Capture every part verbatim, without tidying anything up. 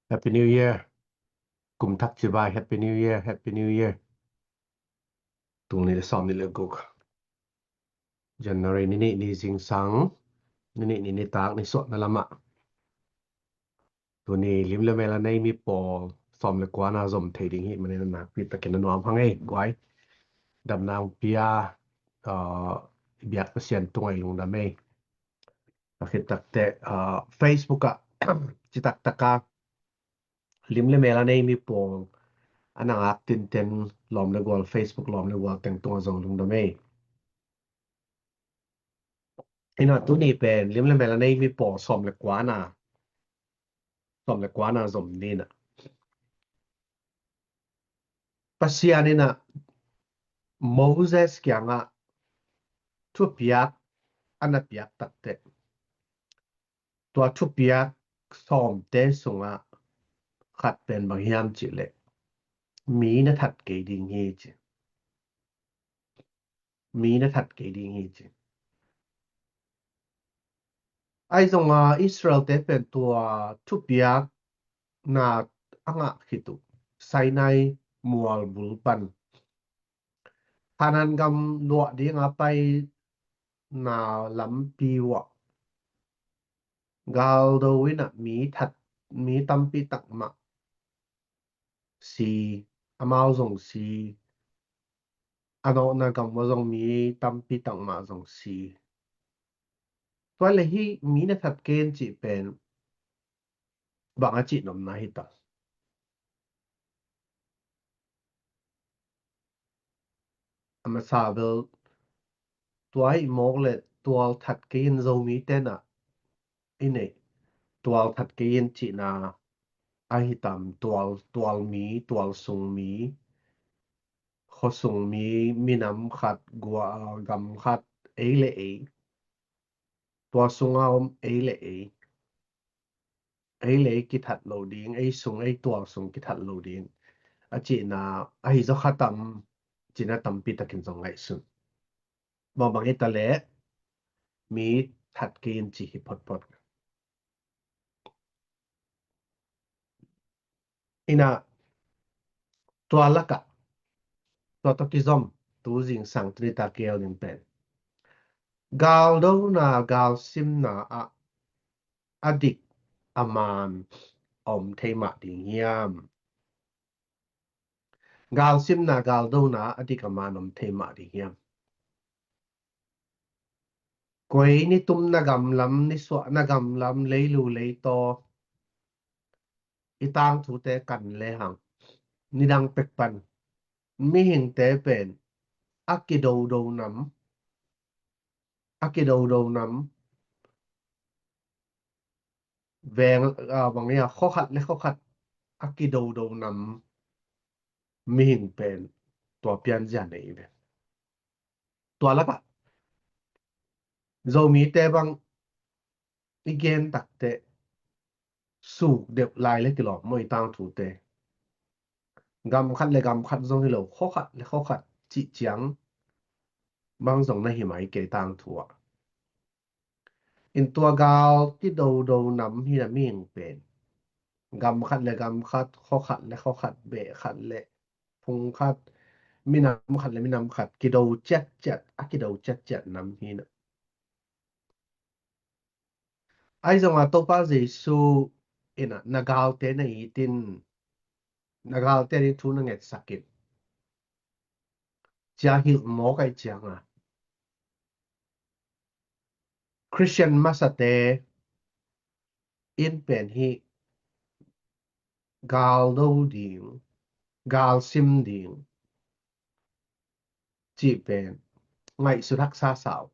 Happy New Year. Kum thak cibai, Happy New Year, Happy New Year. Tul nih le sawm nih le guk, January ni nih ni zingsang, ni nih ni nitak ni suahna lamah. Tuni lim le mel a nei mi pawl sawm le kuana zom thei ding hi manin a nakpi takin a nuam hang ei guai. Damna hong pia, ah, biak Pasian tungah i lungdam ei. A khit takteh, ah, Facebook ah citak taka lim le mel a nei mi pawl a na ngak tinten lawm le gual, Facebook lawm le gual teng tungah zong lungdam ei. Ina tuni pen lim le mel a nei mi pawl sawm le kuana, sawm le kuana zom ni na. Pasian ina Moses kiangah thupiak a na piak takteh, tua thupiak sawmte sungah khat pen bang hiam cih leh, mi na that kei ding hi ci. Mi na that kei ding hi ci. Ahi zongah Israelte pen tua thupiak na a ngah khit uh Sinai mual bul pan Kanaan gam luah dinga paina lampi uah galdo ina mi that, mi tampi takmah si, amau zong si, a nawhna gam uah zong mi tampi takmah zong si. Tua le hi mi na that kei in cih pen bang a cih nopna hi ta? A masa bel tua i mawk le tual that kei in Zomi tena i nei, tual that kei in cihna ahi tam? Tual, tual mi, tual sung mi, khuasung mi, minam khat, gua, gam khat, ei le ei. Tua sunga om ei le ei, ei le ei kithat lo ding, ei sung, ei tual sung kithat lo ding a cihna ahi zaw kha tam? Cihna tampi takin zong ngaihsun. Bangbang hi ta leh mi that kei in ci hi photphot. Ina tua lakah tua tawh kizom tu zingsang tuni ta kei ding pen galdona, galsimna ah a dik a man om thei mah ding hiam? Galsimna, galdona a dik a man om thei mah ding hiam? Koi ni tumna gamlam, ni suahna gamlam, leilu leitaw i tangthute kan lehang nidang pek pan mihingte pen a kidodo nam, a kidodo nam veng, a, bang ia, khuakhat le khuakhat a kidodo nam mihing pen tua pianzia nei ve. Tua lakah Zomite bang i gen takteh suk deuh lai le kilawm maw i tangthute. Gam khat le gam khat zong hi lo, khuakhat le khuakhat cih ciang bang zong na hi mai kei tangthu ah. In tua gal kidodo nam hi na mihing pen gam khat le gam khat, khuakhat le khuakhat, beh khat le phung khat, minam khat le minam khat kido ciatciat, a kido ciatciat nam hi na. Ahi zongah Topa Jesu ina na galte na it in, na galte ding thu na ngetsak in, cia hilh mawk aih cianga Khristian masate in pen hih galdo ding, galsim ding cih pen ngaihsut haksa sa uh.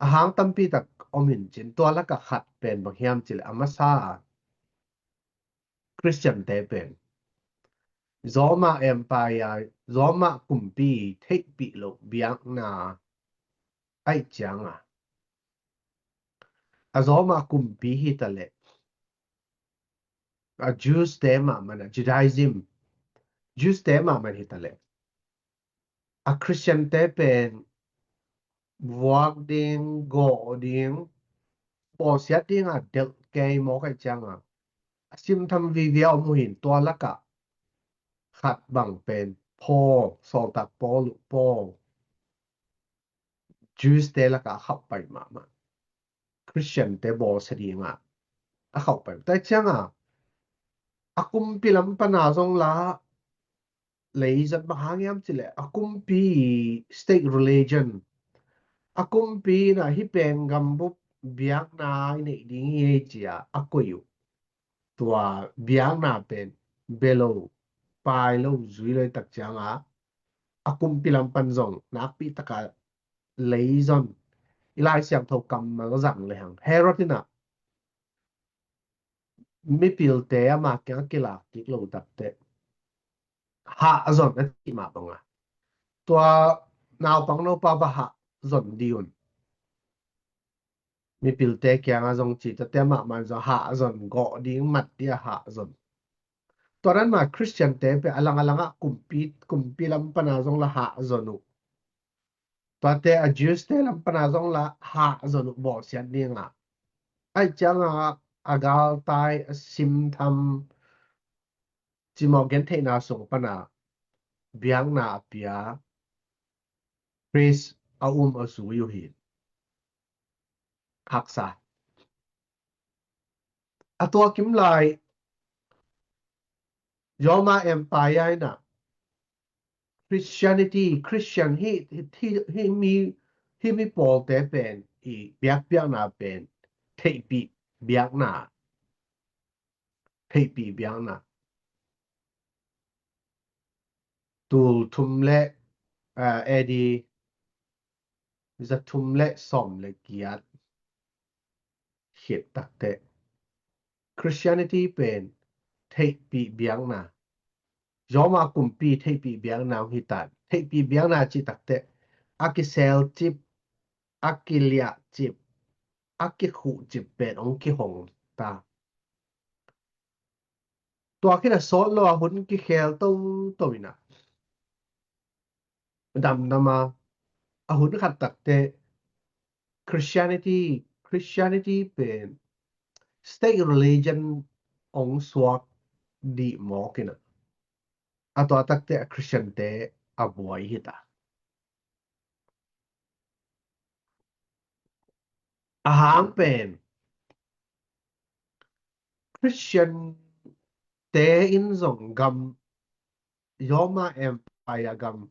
A hang tampi tak om in cin, tua lakah khat pen bang hiam cih leh a masa Khristiante pen Roma Empire, Roma kumpi theihpih loh biakna aih cianga, a Roma kumpi hi ta leh, a Jews te mahmah, a Judaism, Jews te mahmah hi ta leh, a Khristiante pen vuak ding, gawh ding, bawlsiat dinga delh kei mawk aih cianga a simtham vive a om uh hi. Tua lakah khat bang pen Paul, sawltak Paul uh, Paul Jews te lakah a khauh pai mahmah. Christian te bawlsia dingah a khauh pai. Tua ciangah a kumpi lam pana zong la lei zat bang hang hiam cih leh a kumpi, state religion, a kumpi na hih pen gambup biakna i neih ding hi ei ci-a a koih uh. Tua biakna pen bia lo, pai lo, zui lo i tak ciangah a kumpi lam pan zong nakpi takah lei zon. I Lai Siangtho kammal zang lehang Herod in ah mipilte ama kiang a kilak kik lo takteh hah zon a cih mah bangah tua naupang nopa va hah zon dih un. Mipilte kiangah zong ci, tua teh amah man zong hah zon, gawh ding mat dih a hah zon. Tua dan mah Christian te pen a lang a langah kumpi, kumpi lam pana zong la hah zon uh. Tua teh a Jews te lam pana zong la hah zon uh bawlsiat dingah. Ahih ciangah a galtai, a simtham, cimawh gentheihna sung pana biakna a pia Khrist a um a zui uh hi. Haksa. A tua kim lai Roma Empire in ah Christianity, Christian hi, hi, hi, hi mi, hi mi pawlte pen i biakpiakna pen theihpih biakna, theihpih biakna. Tul thum le, ah, A D za thum le sawm le giat khit takteh Christianity pen theihpih biakna, Roma kumpi theihpih biakna hong hi ta. Theihpih biakna cih takteh a kiselcip, a kiliahcip, a kikhuhcip pen hong kihong ta. Tua khin a sawt lo a hun kikhel toto in ah damdam a, a hun khat takteh Christianity, Christianity pen state religion hong suak dih mawk in ah, a tua takteh a Christian te a buai hi ta. A hang pen Christian te in zong gam, Roma Empire gam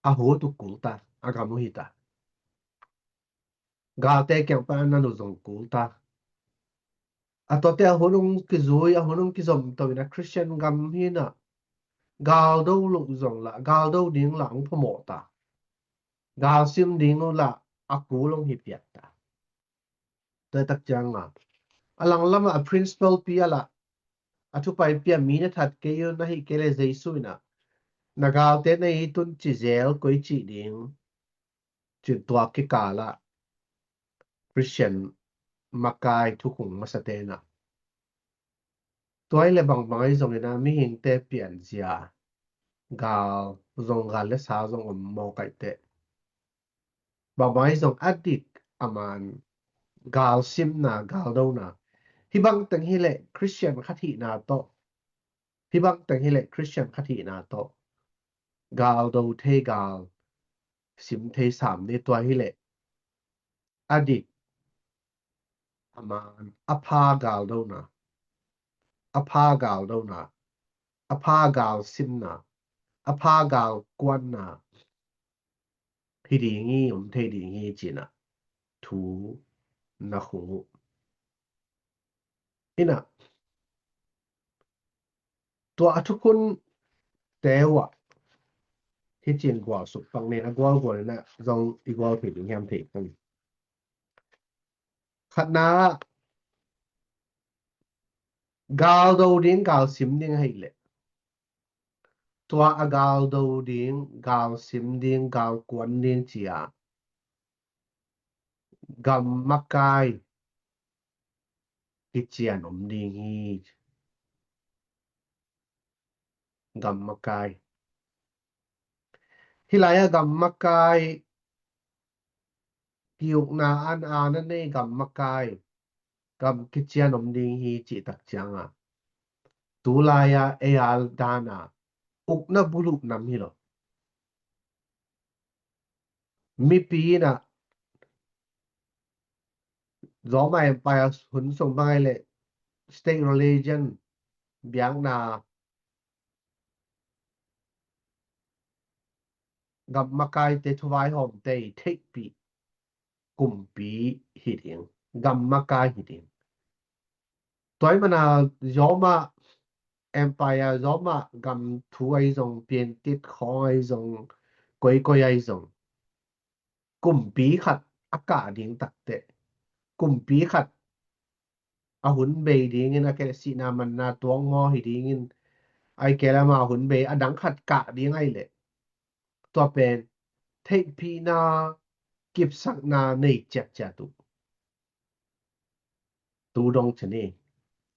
a hut uh kul ta, a gam uh hi ta. Galte kiang pan a nan uh zong kul ta. A tuate a hun hong kizui, a hun hong kizom to in ah Christian gam hi in ah galdo loh zong lah, galdo ding lah hong phamawh ta. Gal sim ding uh lah a kul hong hi piak ta. Tua tak ciangah a langlamah a principal pi a lah a thupaipi a mi na that kei un, ahih kei leh Jesu in ah na galte na it un ci zel koi cih ding. Cin tua kikal ah Christian makai thukhun masa te in ah tua hi leh bangbang ahi zongin ah mihingte pianzia, gal zong, gal le sa zong om mawk ahih teh, bangbang ahi zong a dik a man gal simna, gal dona. Hih bang teng hi leh Christian khat hihna tawh, hih bang teng hi leh Christian khat hihna tawh gal do thei, gal sim thei sam ni. Tua hi leh a dik a man, a pha gal dona, a pha gal dona, a pha gal simna, a pha gal kuanna hi ding hi, om thei ding hi ci-in ah thu na khung uh. In ah tua a thukhun te uh ah hih cin gual suk pak ni, a gualgual in ah zong i gual thei ding hiam thei pong. Khatna, gal do ding, gal sim ding ahih leh, tua a gal do ding, gal sim ding, gal kuan ding ci-a gam makai kician om ding hi. Gam makai. Hih lai-ah gam makai, ki-ukna an a na nei gam makai, gam kician om ding hi cih tak cianga, tulai-a ei a dana ukna buluh nam hi lo. Mipi inah Roma Empire hun sung bang ai leh state religion biakna gam makaite thuvaihawmte i theihpih kumpi hi ding, gam makai hi ding. Tua i mana Roma Empire, Roma gam thu ai zong, piantit khawng ai zong, koikoi ai zong, kumpi khat a kah ding takteh, kumpi khat a hun bei dingin, a kei sihna manna tuang maw hi dingin, ai kei lama hun bei a dang khat kah ding ai leh, tua pen theihpihna, kipsakna nei ciatciat uh. Tu dong ci ni,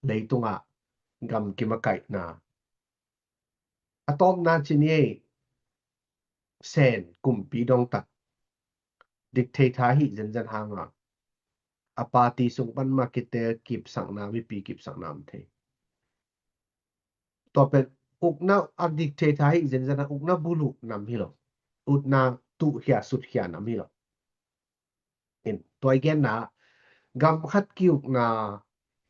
leitungah gam kimakaihna. A tawpna ci ni ei, Sen kumpi dong tak, dictator hi zenzen hanga, a party sung pan mah kitel kipsakna, mipi kipsakna om thei. Tua pen ukna, a dictator hi zenzen a ukna buluh nam hi lo. Ukna tuhkhia, sukhia nam hi lo. In, tua i genna, gam khat kiukna,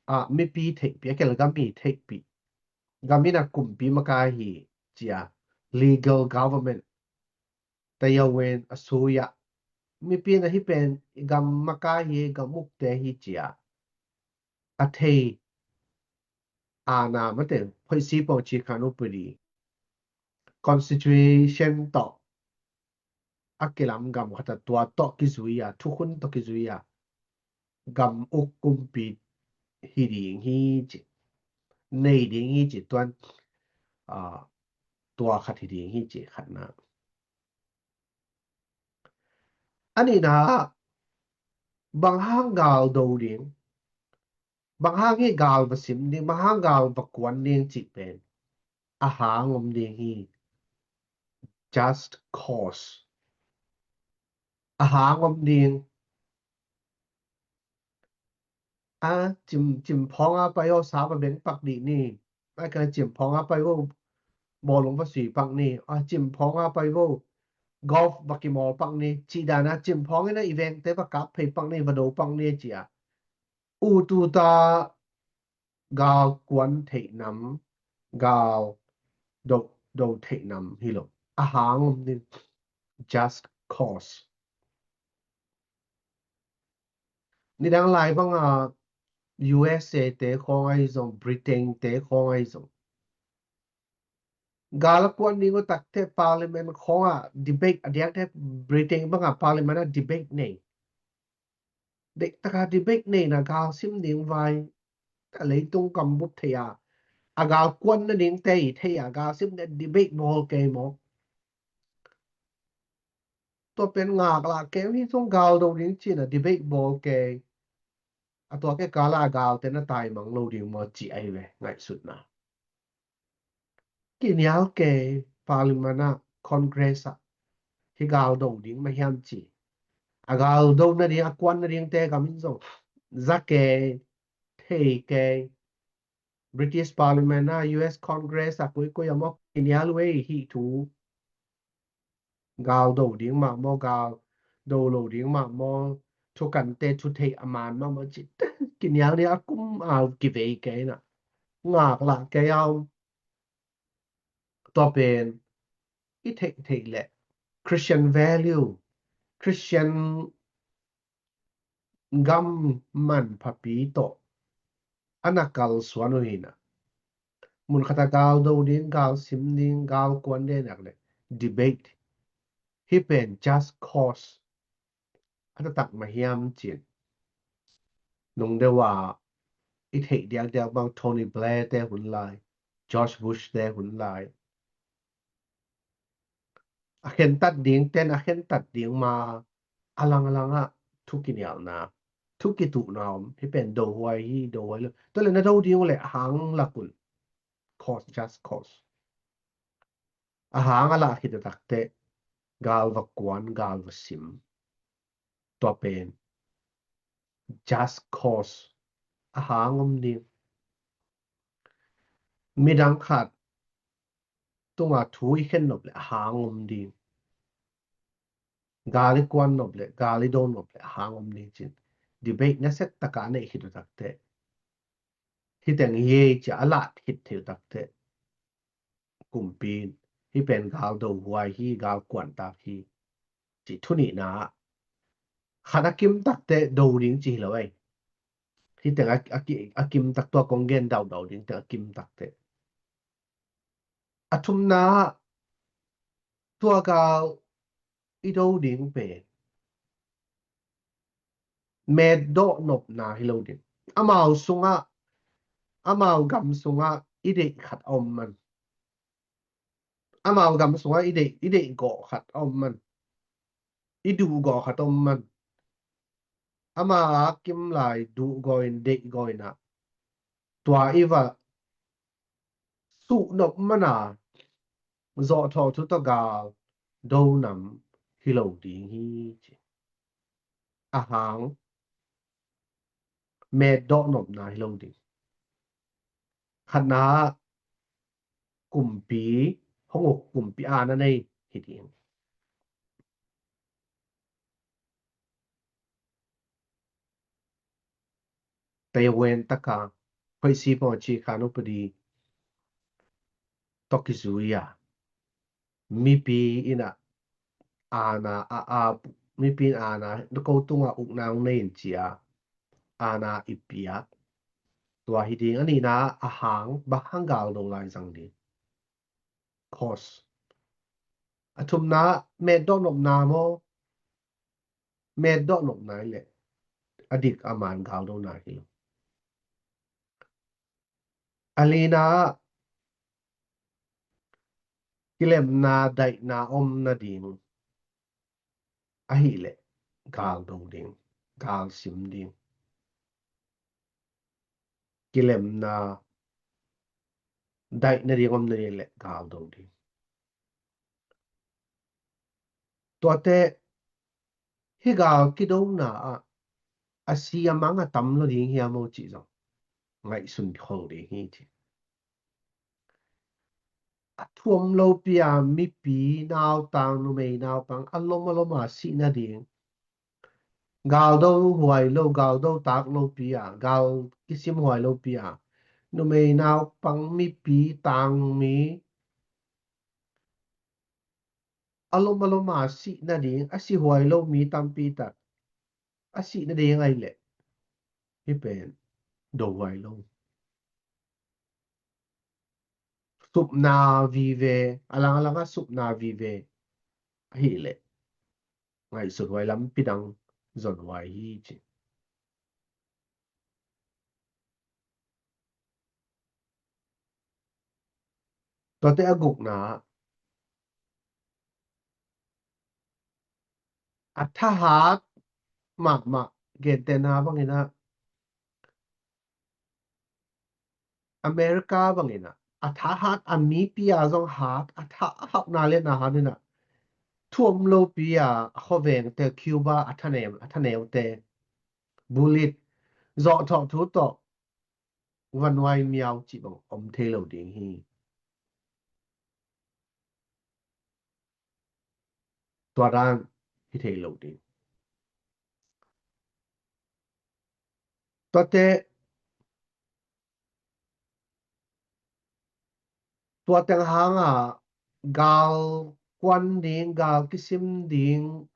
a, mipi theihpih, a kei leh gam i theihpih. Gam in a kumpi makai hi cia, legal government. Taiwan a suya. Mipi na hi pen gam makai hi, gam ukte hi cia. A thei, a na mate, hoih si pong ci khan upadi. Constitution tawh a kilam gam khat a tua tawh kizui a, thukhun tawh kizui a, gam uk kumpi hi ding hi ci, nei ding hi ci, tuan, a, tua khat hi ding hi ci khatna. A nihna, bang hang gal do ding, bang hang hi gal va sim ding, bang hang gal va kuan ding cih pen a hang om ding hi. Just cause. A hang om ding. A, cim, cim phawng a pai aw, sa va beng pak dih ni. A, ka cim phawng a pai aw, bawlung va sui pak ni. A, cim phawng a pai aw, golf va kimawl pak ni. Cih dana cim phawng ina i vengte va kap phei pak ni, va do pak ni cia. Ut uta gal kuan theih nam, gal do, do theih nam hi lo. A hang om ni, just cause. Nidang lai banga U S A te khawng ai zong, Britain te khawng ai zong, gal a kuan ding uh takteh parliament khawngah debate a diakte, Britain banga parliament a debate nei. Deihtaka debate neina gal sim ding vai. A leitung kam bup thei a, a gal kuan nadingte i thei a, gal sim ding debate bawl kei maw? Tua pen ngaklah kei uh hi, zong gal do ding cina debate bawl kei. A tua kei kala a galte na taimang lo ding maw ci ai ve, ngaihsutna. Kinial kei, parliament ah, Congress ah, hi gal do ding mah hiam ci. A gal do nading, a kuan nadingte kam in zong za kei, thei kei. British parliament ah, U S Congress ah, koikoi ah maw kinial uh ei, hih thu. Gal do ding mah maw, gal do lo ding mah maw, thukante thu thei a man mah maw ci. Kinial ni a kum a kivei kei na. Ngaklah kei a om. Tua pen i theihtheih leh Christian value, Christian gam manphapi tawh a na kalsuan uh hi na. Mun khat a gal do ding, gal sim ding, gal kuan ding nak leh debate. Hih pen just cause. A taktak mah hiam cin. Nung deuh a i theih diakdiak bang Tony Blair te hun lai, George Bush te hun lai. A khentat ding, ten a khentat ding ma, a lang a lang ah thu kinialna, thu kituhna om, hih pen dohuai hi, dohuai lo. Tua leh na do ding uh leh a hang lak un. Cause, just cause. A hang a lah khit a takteh, gal va kuan, gal va sim. Tua pen just cause. a hang om ding. Midang khat tungah thu i khen nop leh a hang om ding. Gal i kuan nop leh, gal i do nop leh a hang om ding ci-in debate nasia takin a neih khit uh takteh, hih teng hi ei ci-a a lah khit theih uh takteh, kumpi in hih pen gal do huai hi, gal kuan tak hi, ci. Thu nihna ah, khat a kim takteh do ding ci hi lo ei. Hih teng a, a ki-, a kim tak, tua kong gen daudau ding teng a kim takteh. A thumna ah, tua gal i do ding pen metdawh nopna hi lo ding. Amau sungah, amau gam sungah i deih khat a om man. Amau gam sungah i deih, i deih gawh khat a om man. I duh gawh khat a om man. Ama a kim lai duh gawh in, deih gawh in ah, tua i va suhnop man a, zawhthawh thu tawh gal do nam hi lo ding hi, ci. A hang metdawh nopna hi lo ding. Khatna ah, kumpi, hong uk kumpi aana nei hi ding. Taiwan taka, khoisi pong a ci khan upadi tawh kizui a, mipi in ah aana a, a, mipi in aana, ko tungah ukna hong nei in ci-a aana i pia. Tua hi ding. A nihna ah, a hang, bang hang gal do lai zang ding. Cause. A thumna ah, metdawh nopna maw, metdawh nopna hi leh a dik a man gal dona hi lo. A lina ah, kilemna daihna om nading ahih leh gal do ding, gal sim ding. Kilemna daih nading om nading leh gal do ding. Tuate, hih gal kidona ah a si a mang a tam lo ding hiam aw cih zong ngaihsun khol ding hi ci. A thu om lopi a mipi nautang, numei naupang a lom a lom a sih nading, gal do huai lo, gal do tak lopi a, gal kisim huai lopi a, numei naupang, mipi, tangmi a lom a lom a sih nading, a si huai lo mi tampi tak a sih nading ahih leh, hih pen do huai lo. Supna vive, a lang a lang a supna vive ahih leh, ngaihsut huai, lampi dang zon huai hi ci. Tuate a gukna, a thahat mahmah, gentehna bangin ah, America bangin ah, a thahat, a mipi a zong hat, a tha, a hauhna liatna hat in ah, thu om lopi a, a khuavengte, Cuba a thaneu, a thaneute, bullet, zawhthawh thu tawh, vanhuai miau cih bang om thei lo ding hi. Tua dan hi thei lo ding. Tuate, tua teng hanga gal kuan ding, gal kisim ding,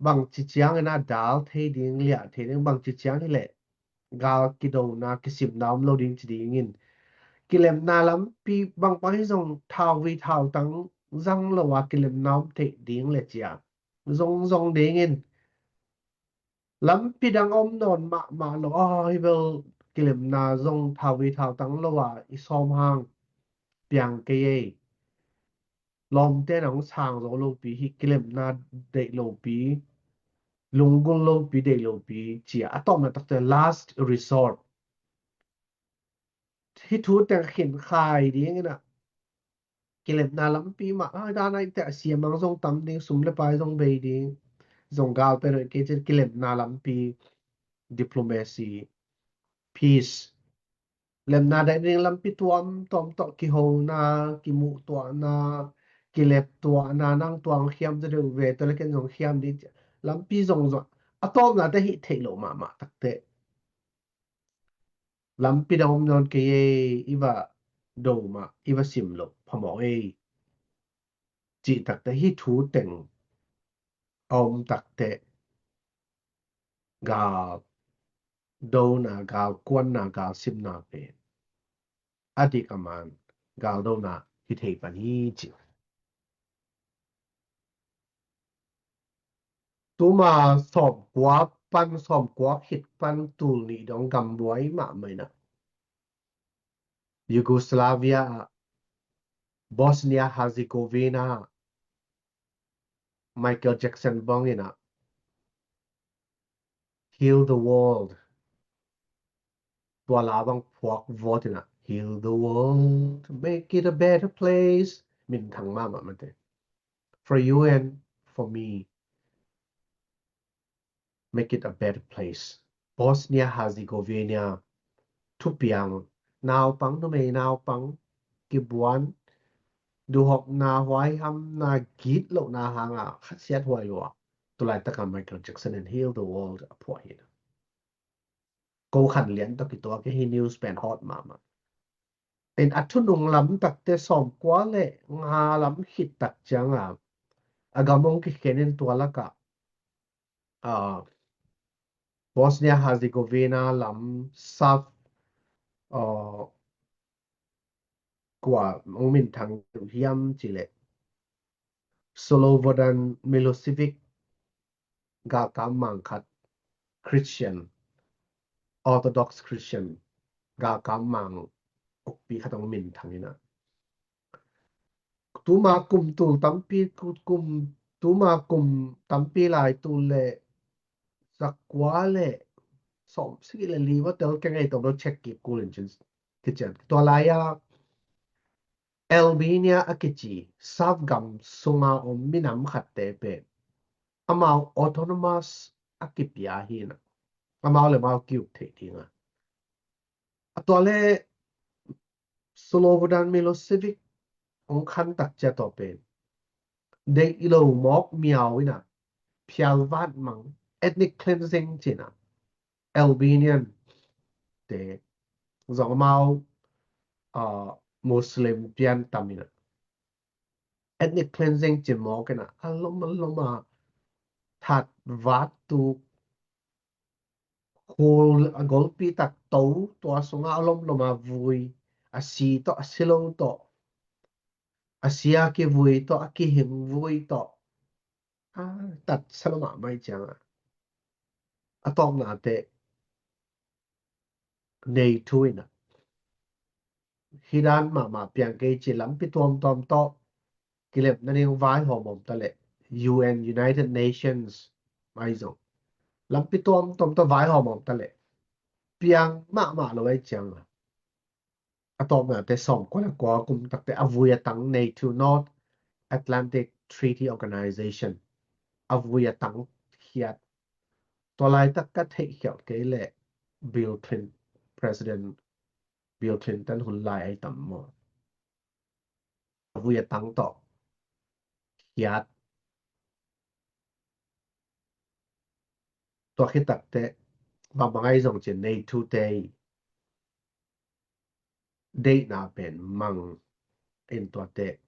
bangci ciangin a dal thei ding, liah thei ding, bangci ciang hi leh gal kidona, kisimna om lo ding ci dingin, kilemna lampi, bang pang hi zong thauvui thautang zang lo a kilemna om theih ding le cia zong zong dingin, lampi dang om nawn mahmah lo a, hi bel kilemna zong thauvui thautang lo a i sawm hang piang kei ei. Lawmte na hong sang zo lopi hi, kilemna deih lopi, lunggulh lopi, deih lopi cia a tawpna takte last resort. Hih thu teng khin khai dingin ah, kilemna lampi mah, a, dan a i te a siamang zong tam ding, sum le pai zong bei ding, zong gal pen hoih kei cin, kilemna lampi, diplomacy, peace. Lemna daih ding lampi tuamtuam tawh kihona, kimuhtuahna, kileptuahna, nang tuang khiam zaw deuh ve, tua le ken zong khiam ding, lampi zong zong a tawpna te hih theih loh mahmah takte lampi dang om nawn kei ei, i va do mah, i va sim loh phamawh ei. Cih takte hih thu teng a om takte gal dona, gal kuanna, gal simna pen a dik a man gal dona hi thei pan hi ci. Tuma sawmkua pan, sawmkua khit pan tul nih dong gambuai mahmah inah Yugoslavia ah, Bosnia Herzegovina ah, Michael Jackson bang inah Heal the World. Tua la bang phuak vawt inah Heal the World, make it a better place. Minthang mahmah mate. For you and for me. Make it a better place. Bosnia Herzegovina thupiang, naupang, numei naupang kibuan, duhopna, huaihamna, gitlohna hanga khasiat huai lua. Tulaitakah Michael Jackson in Heal the World a phuah hi. Ko khan lian tawh kituak hi, news pen hot mahmah. In a thunung lam takte sawmkua le nga lam khit tak cianga a gam hong kikhen in tua lakah, ah, Bosnia Herzegovina lam Serb, ah, kua hong minthang hiam cileh Slobodan Milosevic, galkap mang khat, Christian, Orthodox Christian, galkap mang ukpi khat hong minthang inah. Tuma kum tul tampi, kum, tuma kum tampi lai tul le zakua le sawmsagih le li va tel keng ei, tawm lo check kik kul in cin kician. Tua lai-a Albania a kici Serb gam sunga om minam khatte pen amau autonomous a kipia hi inah, amau le amau ki-uk theih dinga. A tua le Slobodan Milosevic hong khan tak cia tawh pen deih lo mawk miau inah phialvat mang, ethnic cleansing ci inah, Albanian te zong amau, ah, Muslim pian tam inah ethnic cleansing ci mawk inah a lom a lom a that vat tuk, khul a golpi tak to, tua sunga a lom lom a vui, a si tawh, a si lo tawh, a si a kivui tawh, a kihing vui tawh, a tatsa lo mahmah cianga a tawpna te NATO inah hih dan mahmah piang kei ci, lampi tuamtuam tawh kilem nading vaihawm om ta leh, U N, United Nations, mai zong lampi tuamtuam tawh vaihawm om ta leh piang mahmah lo ai cianga a tawpna te sawmkua le kua kum takte a vui a tang NATO, North Atlantic Treaty Organization, a vui a tang khiat. Tua laitak ka theihkhialh kei leh Bill Clinton, President Bill Clinton hun lai ai tam maw? A vui a tang tawh khiat. Tua khit takte bang bang ai zong cin NATO te deihna pen mang in tuate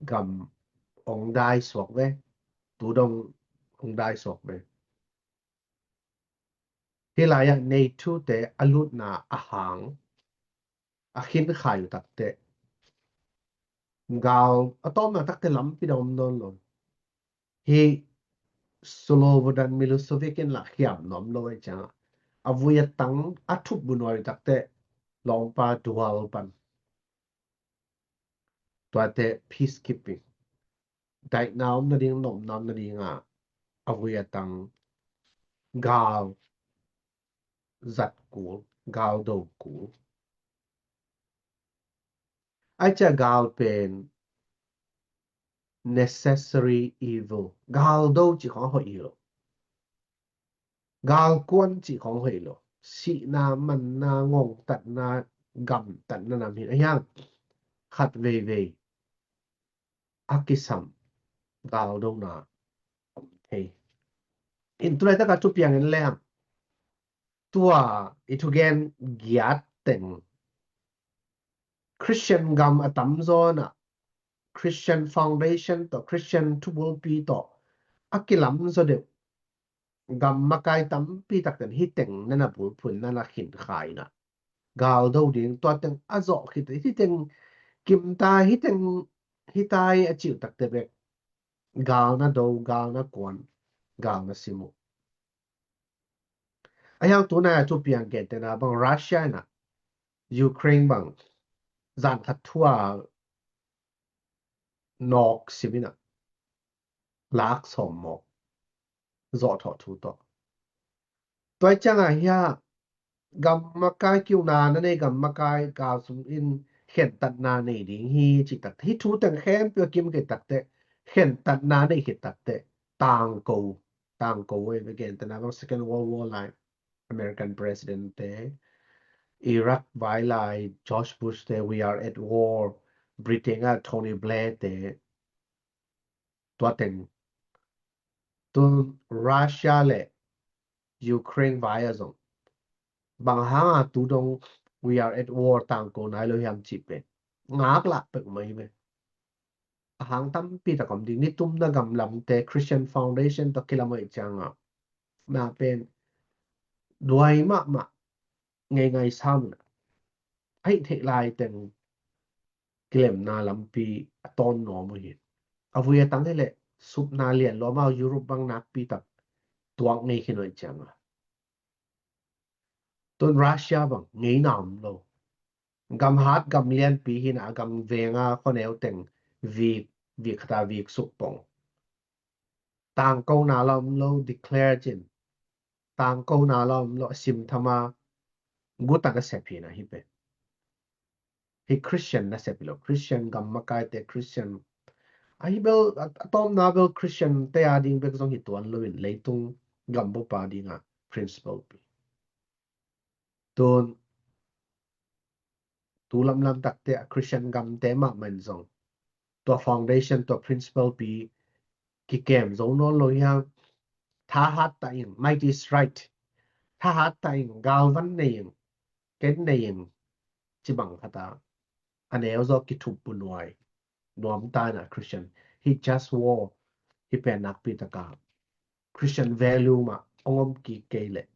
gam hong dai suak ve, tu dong hong dai suak ve. Hih lai-ah NATO te a lutna a hang a khin khai uh takte gal a tawpna takte lampi dang om nawn lo. Hih Slobodan Milosevic in lah khiam nuam lo ai ciangah a vui a tang a thup bunuai uh takte lawmpa dual pan tuate peacekeeping daihna om nading, nopna om nadingah a vui a tang gal zat kul, gal do kul. Ai cia gal pen necessary evil. Gal do cih khong hoih hi lo. Gal kuan cih khong hoih lo. sihna, manna, ngongtatna, gamtatna nam hi a hiang khat veivei a kisam galdona om thei. In tulaitak a thupiang in leng tua i thugen giat teng Christian gam a tamzaw in ah Christian foundation tawh, Christian thubulpi tawh a kilamzaw deuh gam makai tampi takte in hih teng na na bulphuh in na na khinkhai in ah galdo ding, tua teng a zawh khit, hih teng kimta, hih teng hita hi a cih takte bek gal na do, gal na kuan, gal na sim uh. A hiang tunai a thupiang gentehna bang Russia in ah Ukraine bang zan khat thu a nawk sim in ah lak sawm mawk zawh thawh thu tawh. Tua ciangah hiah gam makai kiuna na nei, gam makai gal sim in khentatna nei ding hi cih takte, hih thu teng khempeuh a kim khit takte khentatna nei khit takte tangko, tangko ei ve. Gentehna bang Second World War lai American President te, Iraq vai lai George Bush te, "We are at war," Britain ah Tony Blair te, tua teng. Tun Russia le Ukraine vai ah zong bang hanga tu dong "We are at war" tangko nai lo hiam cih pen ngaklah peuhmah hi ve. A hang tampi tak om ding. Nitumna gam lamte Christian foundation tawh kilam uh ahih ciangah na pen duai mahmah ngeingai sam in ah a hih theih lai teng kilemna lampi a tawn nuam uh hi. A vui a tang hi leh supna lian lo, amau Europe bang nakpi tak tuak ngei khin uh ahih ciangah. Tun Russia bang ngeina om lo. Gam hat gam lianpi hi in ah a gam venga khuaneu teng vik, vik khat a vik suk pong. Tangkona la om lo, declare cin. Tangkona la om lo, a sim thama guta nasep hi in ah hih pen. Hih Christian nasep hi lo, Christian gam makaite, Christian. A hih bel, a, a tawpna bel Christian te a ding bek zong hi tuan lo in leitung gam bup a dingah principle pi. Tun tu lamlam takte a Christian gamte mahmah in zong tua foundation, tua principle pi kikem zo nawn lo hiang. Thahat ta ing, "Might is right." Thahat ta ing, galvan nei ing, ken nei ing, ci bang khat a a neu zaw kithup bunuai nuam ta in ah Christian. Hih just war hih pen nakpi taka Christian value mah hong om kik kei leh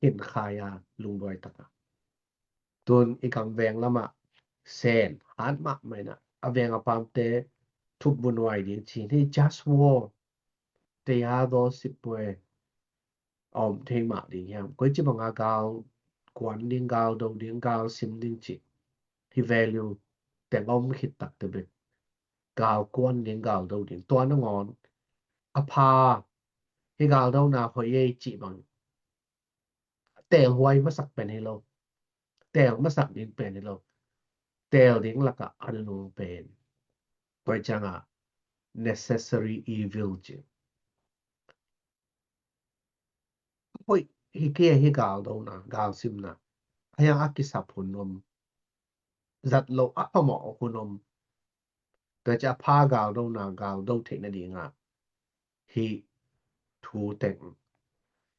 khinkhai a lungduai taka. Tun i gam veng lamah sen hat mahmah in ah a veng a pamte thup bunuai ding ci hi. Just war te a daw sip pue a om thei mah ding hiam? Koici banga gal kuan ding, gal do ding, gal sim ding cih hih value teng a om khit takte bek gal kuan ding, gal do ding, tua nangawn a pha, hih galdona hoih ei cih bang teelhuai masak pen hi lo. Teel masak ding pen hi lo. Teel ding lakah a nunung pen. Tua ciangah necessary evil ci. Hoih hi kei a hih galdona, galsimna. A hiang a kisap hun om. Zat lo a phamawh hun om. Tua ciah a pha galdona, galdo theih nadingah hih thu teng,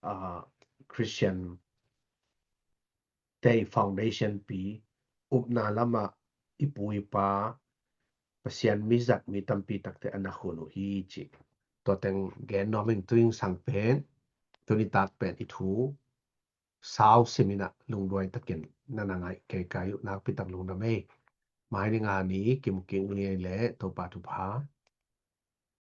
ah, Christian te foundation pi, upna lamah i pu i pa, Pasian mi zat mi tampi takte a na hun uh hi cih. Tua teng gen nuam ing. Tuing sang pen, tuni tak pen i thu sau sim in ah lungduai takin na na ngaih keikai uh, nakpi tak lungdam ei. Mai ni nga ni kimu kik ni ei leh Topa thupha